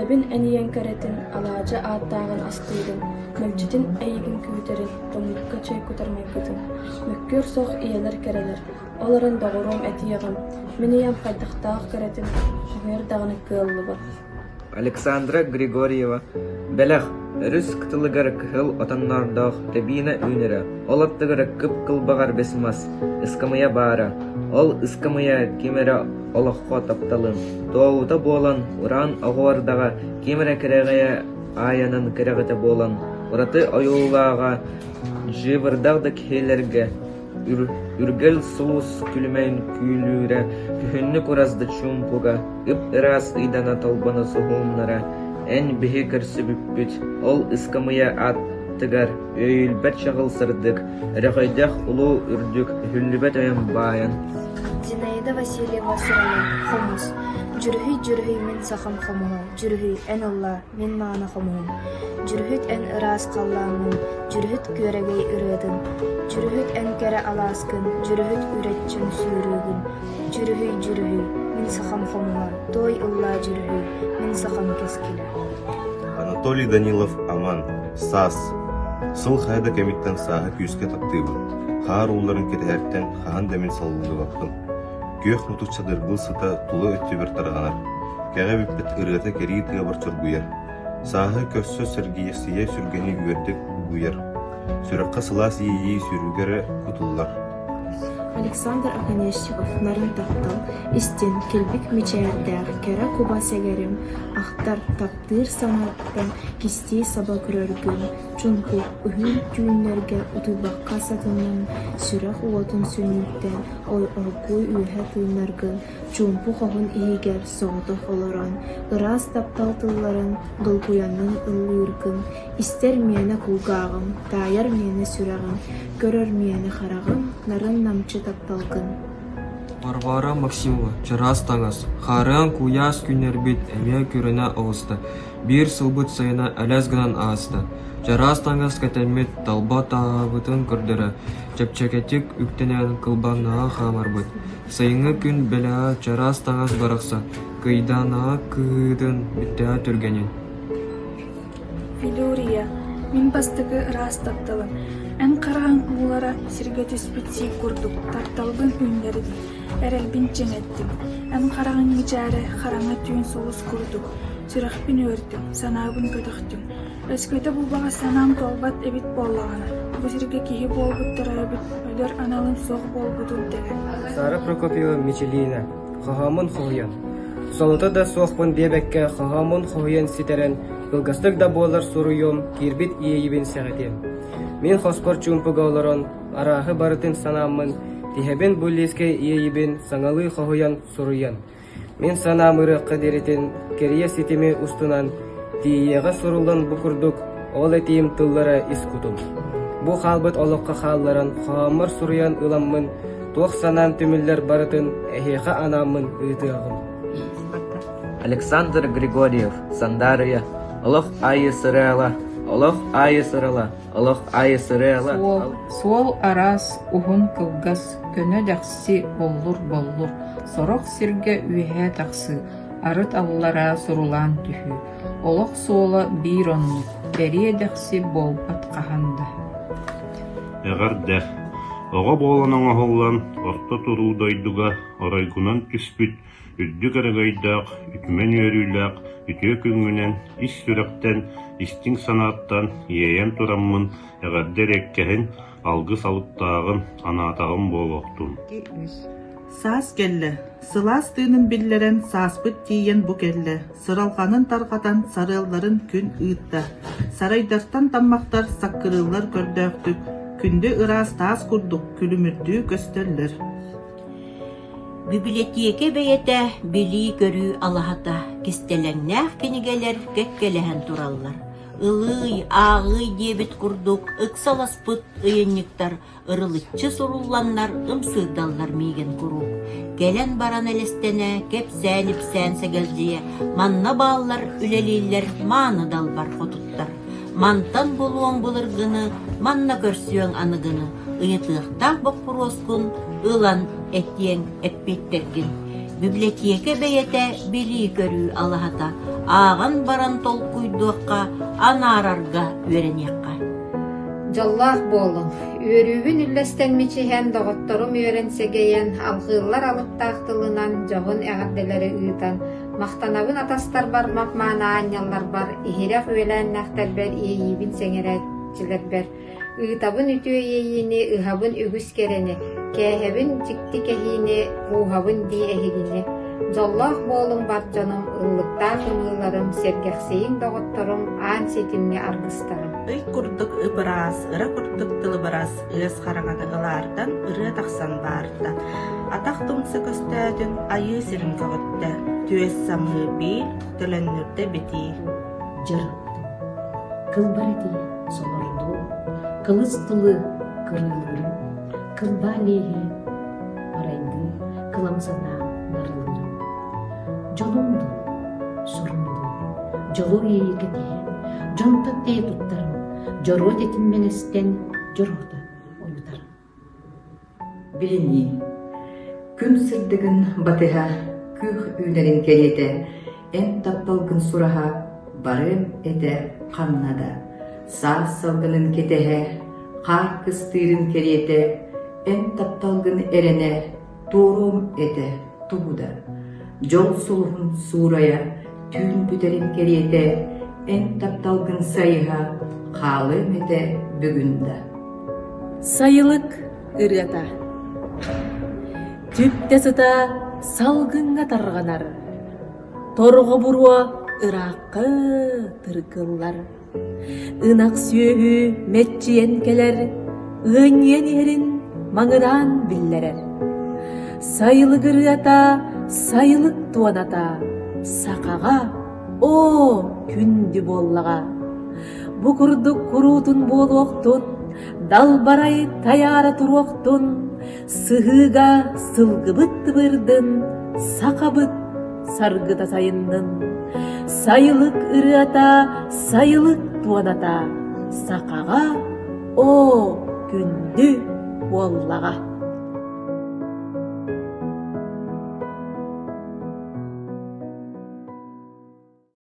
Билэбин эн ийэҥ кэрэтин, алаадьы ааттааҕын астыырын, мэлдьитин эйигин күүтэрин, тоҥмукка чэй кутар майгытын. Мөккүөр суох ийэлэр кэрэлэр, ол эрэн доҕоруом этиэҕим, мин ийэм хайдахтаах кэрэтин хоһуйар даҕаны кыаллыбат. Александра Григорьева «Бэлэх, өрүс кытылыгар кыһыл отоннордоох тэбиинэ үүнэрэ, ол аттыгар кып-кылбаҕар бэс мас, ыскамыйа баара, ол ыскамыйа ким эрэ олоххо тапталын, туоһута буолан, уран оҕуордаҕа ким эрэ кэрэҕэйэ аайанан кэрэҕитэ буолан, ураты ойуулааҕа дьыбырдах да киһилэргэ Үргэл сулус күлүмэн күүлүүрэ, күһүннү курас да чуумпуга, ып-ыраас ыйдана толбоно суһумнара, эн биһи көрсүбүппүт, ол ыскамыйа аттыгар үөйүлбэт чаҕыл сырдык, өрөхөйдөөх улуу үрдүк, өһүллүбэт өйөм баайан Зинаида Васильева Сырала, Хомус Дьүрүһүй, дьүрүһүй, мин сахам хомуһа, Дьүрүһүй, эн ыллаа, мин мааны хомуһум. Дьүрүһүт эн ыраас халлааҥҥын, Дьүрүһүт күөрэгэй ырыатын, Дьүрүһүт эн кэрэ алааскын, Дьүрүһүт үрэччэҥ сүүрүүгүн. Дьүрүһүй, дьүрүһүй, мин сахам хомуһа, Туой ыллаа дьүрүһүй, мин сахам кэскилэ. Анатолий Данилов Аман, Саас Сыл хайа да кэмиттэн сааһы күүскэ таптыыбын. Хаар уулларын кэтэһэртэн хаһан да мин саллыбаппын. Күөх мутукча дыргыл сыта тула өттүбэр тарҕанар, кэҕэ бүппүт ырыата кэрии тыабар чоргуйар, сааһы көрсө сэргийэсийэ сүргэни үөрдэ угуйар, сүрэххэ сылаас иэйии сүрүгэр эрэ кутуллар. Александр Оконешников нарын таптал, истин, килбик мичээрдээх, кэрэ куба сэгэрим, ахтар, таптыыр санааттан кистии саба көрөргүн, чуҥкук, уһун түүннэргэ утуйбакка сатанан, сүрэх уотун сүнньүттэн оргууй үөһэ тыынаргын, чуумпу хоһун иһигэр соҕотох олорон, ыраас таптал тылларын долгуйаҥҥын ыллыыргын, истэр миэнэ кулгааҕым, таайар миэнэ сүрэҕим, көрөр миэнэ хараҕым, нарын-намчы тапталгын. Варвара Максимова чараас таҥас, хаарыан куйаас күннэрбит эмиэ күрэнэ оҕуста, биир сылбыт сайына элэс гынан ааста, чараас таҥас кэтэммит талба таабытын көрдөрө, чэпчэкитик үктэнэн кылбаҥнаһа хаамарбыт, сайыҥҥы күн бэлэҕэ чараас таҥас барахсан кыйданаҕа кыһыытын бүттэҕэ түргэнин. Филюрия, мин бастакы ыраас тапталым, эн хараҕыҥ уулара сиргэ түспүт сиик курдук тапталбын үүннэрдим, эрэлбин чэҥэттим. Эн хараҕыҥ мичээрэ хараҥа түүн сулус курдук, сүрэхпин үөртүҥ, санаабын көтөхтүҥ. Өскөтө бу баҕа санаам туолбат эбит буоллаҕына, бу сиргэ киһи буолбут төрөөбүт, өлөр аналым суох буолбутун тэҥэ. Сара Прокопьева Мичилиинэ Хоһооммун хоһуйан Солото да суохпун диэбэккэ хоһооммун хоһуйан ситэрэн, кылгастык да буоллар суруйуом, киирбит иэйиибин сэҕитиэм. Мин хоспор чуумпуга олорон, арааһы барытын санааммын, тиһэбин бу лиискэ иэйиибин саҥалыы хоһуйан суруйан. Мин санаам ырыахха диэритин кэрийэ ситими устунан тиийиэҕэ суруллан бу курдук ол этиим тыллара ис кутум. Бу хаалбыт олоххо хаалларан хоһооммор суруйан ыламмын туох санаам түмүллэр барытын эһиэхэ анааммын ыытыаҕым. Александр Григорьев, Сандаарыйа, Олох аайы сырыала, олох аайы сырала, олох аайы сырыала. Суол, суол араас, уһун кылгас, көнө-дэхси, боллур-боллур, сорох сиргэ үөһээ тахсыы, арыт аллараа сурулаан түһүү. Олох суола биир оннук, эриэ-дэхси буолбат хаһан да. Эҕэрдэ! Оҕо буолан оҥоһуллан, орто туруу дойдуга оройгунан түспүт үрдүк өрөгөйдөөх, үтүмэн үөрүүлээх үтүө күҥҥүнэн ис сүрэхтэн, истиҥ санааттан иэйэн тураммын эҕэрдэ эриэккэһин, алгыс алыптааҕын анаатаҕым буолуохтун. Саас кэллэ, сылаас тыынын биллэрэн сааспыт тиийэн бу кэллэ, сыралҕанын тарҕатан сарыалларын күн ыытта, сарайдартан таммахтар саккырыыллар көрдөөхтүк, күндү ыраас таас курдук күлүмүрдүү көстөллөр. Бибилэтиэкэ бэйэтэ билии-көрүү алаһата, кистэлэҥнээх кинигэлэр кэккэлэһэн тураллар. Ылыый, ааҕыый диэбит курдук ыксаласпыт ыйынньыктар ырылыччы сурулланнар ымсыырдаллар миигин куруук. Кэлэн баран элэстэнэ, кэпсээн-ипсээн сэгэлдьийэ, манна бааллар үлэлииллэр мааны далбар хотуттар. Мантан булуоҥ былыргыны, манна көрсүөҥ аныгыны, ыйытыахтаах боппуруоскун ылан этиэҥ эппиэттэргин. Библиотека бэйэтэ билии-көрүү алаһата, ааҕан баран толкуйдуохха, анаарарга үөрэниэххэ. Дьоллоох буолуҥ, үөрүүбүн үллэстэн мичиһэн, доҕотторум үөрэн сэгэйэн, алҕыыллар алыптаах тылынан дьоһун эҕэрдэлэри ыытан, махтанабын атастарбар, мап-мааны аанньалларбар, иһирэх үөлээннээхтэрбэр иэйиибин сэҥэрээччилэрбэр, Ыытабын үтүө иэйиини, ыһабын үгүс кэрэни, кээһэбин дьикти кэһиини, кууһабын дии эһигини. Дьоллоох буолуҥ бар дьонум, ыллыктаах ымыыларым, сэргэхсийиҥ доҕотторум, аан ситимҥэ аргыстарым. Ый курдук ып-ыраас, ыра курдук тылыбырас, ыас хараҥаны ылаардан ырыа тахсан баарда. Атах тумса көстөөтүн айыы сирин көҕүттэ, түөс самыы биир, төлөннүрдэ битии. Дьарыктым. Кылбар этии солордуу, кылыс тылы кырыылыырым, кылбаа лиэһи марайдыы, кылам санаа нарылыырым. Дьолум дуу, сурум дуу, дьолу иэйи кэтэһэн, дьонтон тэйэ туттарым, дьоруо тэтим мэҥэстэн дьоруота ойутарым. Билинии Күн сырдыгын батыһа, күөх үүнэрин кэриэтэ, эн тапталгын сураһа, барыам этэ ханна да. Саас салгынын кэтэһэ, хаар кыстыырын кэриэтэ, эн тапталгын эрэнэ, туоруом этэ тугу да. Дьол сулуһун суурайа, түүн бүтэрин кэриэтэ, эн тапталгын сайыһа, хаалыам этэ бүгүн да. Сайылык ырыата Түптэ сыта салгыҥҥа тарҕанар, Торҕо буруо ыраахха тыргыллар. Ынах сүөһү мэччийэн кэлэр, Ыанньыйан иһэрин маҥыраан биллэрэр. Сайылык ырыата, сайылык туоната Сахаҕа оо, күндү буоллаҕа. Бу курдук куруутун буолуохтун, далбарай тайаара туруохтун, сыһыыга сылгыбыт тыбырдын, сахабыт саргыта сайыннын. Сайылык ырыата, сайылык туоната, сахаҕа оо, күндү буоллаҕа.